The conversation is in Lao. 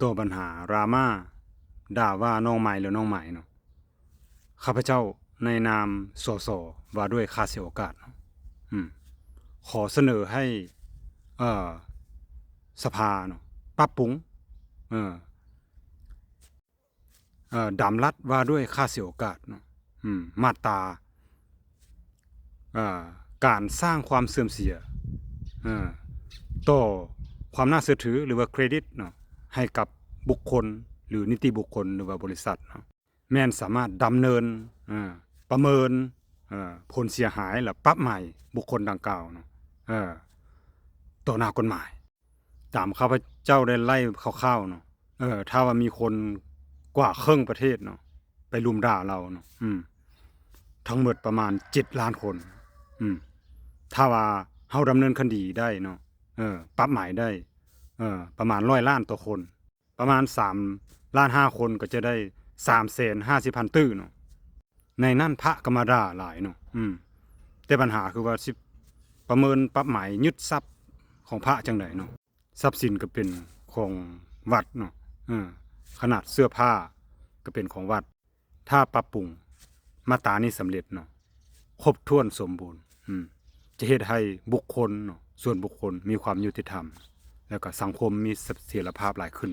ຕໍ່ບັນຫາດຣາມາດ່າວ່ານ້ອງໃໝ່ ແລະ ນ້ອງໃໝ່ເນາະ, ຂ້າພະເຈົ້າໃນນາມ ສສ ວ່າດ້ວຍຄ່າເສຍໂອກາດເນາະ ອືມ ຂໍສະເໜີໃຫ້ ເອີ ສະພາເນາະ ປັບປຸງ ເອີ ເອີ ດຳລັດວ່າດ້ວຍຄ່າເສຍໂອກາດເນາະ ອືມ ມາດຕາ ເອີ ການສ້າງຄວາມເສື່ອມເສຍ ເອີ ຕໍ່ຄວາມໜ້າເຊື່ອຖື ຫຼືວ່າເຄຣດິດເນາະ ໃຫ້ກັບບຸກຄົນ ຫຼືນິຕິບຸກຄົນ ຫຼືວ່າບໍລິສັດເນາະ ແມ່ນສາມາດດຳເນີນ ເອີ ປະເມີນ ເອີ ຜົນເສຍຫາຍ ແລະ ປັບໃໝບຸກຄົນດັ່ງກ່າວເນາະ ເອີ ຕໍ່ໜ້າກົດໝາຍ. ຕາມຂ້າພະເຈົ້າໄດ້ໄລ່ຄ່າວໆເນາະ ເອີ ຖ້າວ່າມີຄົນກວ່າເຄິ່ງປະເທດເນາະ ໄປລຸມດ່າລາວເນາະ ອືມ ທັງໝົດປະມານເຈັດລ້ານຄົນ ອືມ ຖ້າວ່າເຮົາດຳເນີນຄະດີໄດ້ເນາະ ເອີ ປັບໃໝໄດ້ ເອີ ປະມານຮ້ອຍລ້ານຕໍ່ຄົນ ປະມານສາມລ້ານຫ້າຄົນ ກໍຈະໄດ້ສາມແສນຫ້າສິບພັນຕື້ເນາະ ໃນນັ້ນພະກໍມາດ່າຫຼາຍເນາະ ອືມ ແຕ່ບັນຫາຄືວ່າຊິປະເມີນປັບໃໝຍຶດຊັບຂອງພະຈັ່ງໃດເນາະ ຊັບສິນກໍເປັນຂອງວັດເນາະ ເອີ ຂະໜາດເສື້ອຜ້າກໍເປັນຂອງວັດ ຖ້າປັບປຸງມາດຕານີ້ສຳເລັດເນາະ ຄົບຖ້ວນສົມບູນ ອືມ ຈະເຮັດໃຫ້ບຸກຄົນເນາະ ສ່ວນບຸກຄົນມີຄວາມຍຸຕິທຳ ແລ້ວກໍສັງຄົມມີສະເຖຍລະພາບຫຼາຍຂຶ້ນ.